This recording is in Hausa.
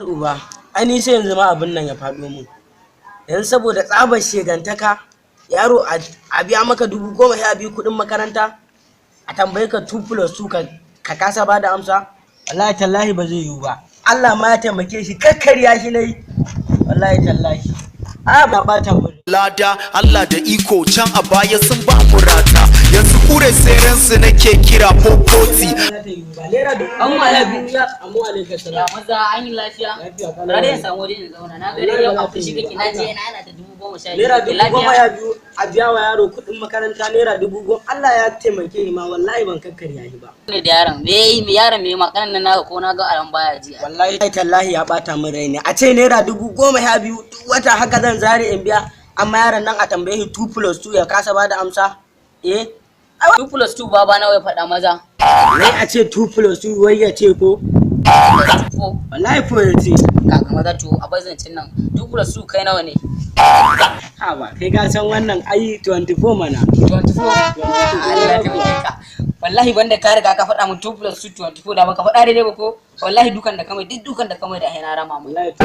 Uba, ai ni sai yanzu ma abin nan ya faɗo mun. Yanzu saboda tsabar shegantaka, yaro a biya maka 12,000 kuɗin makaranta, a tambaye ka 2 plus 2 ka kasa ba da amsa. Wallahi tallahi ba zai yiwu ba. Allah ma ya taimake shi, kakkarya shi nayi. Wallahi tallahi. A ba ɓata mun. Lada Allah da iko, can a baya sun ba mu rata, yanzu kure su nake kira popoti. Ba za ta yiwu ba. Naira 12,000 ya amu alaikum salam. Ya maza, an yi lafiya? Lafiya kalau. Bari in samu waje in zauna. Na ga dai yau a fushi kake, na je na ana ta 12,000. Naira 12,000 a biya wa yaro kuɗin makaranta, naira 10,000. Allah ya taimake ni ma, wallahi ban kakkarya shi ba. Ne da yaron me yi me yaron me ma kanan nan naka, ko na ga aran baya ji. Wallahi tallahi ya bata min rai ne a ce naira 12,000 duk wata haka zan zare in biya, amma yaron nan a tambaye shi 2 plus 2 ya kasa bada amsa, eh. 2 plus 2, baba, nawa ya faɗa, maza? Wai a ce 2 plus 2, wai ya ce ko 4. Wallahi 4 ya ce. Kaka maza, to a bazancin nan 2 plus 2 kai nawa ne? Ha ba, kai ka san wannan ai 24 mana. 24. Allah ya taimake ka. Wallahi banda ka riga ka faɗa mun 2 plus 2 24, da baka faɗa daidai ba ko, wallahi dukan da kamai, duk dukan da kamai da na rama mu. Wallahi.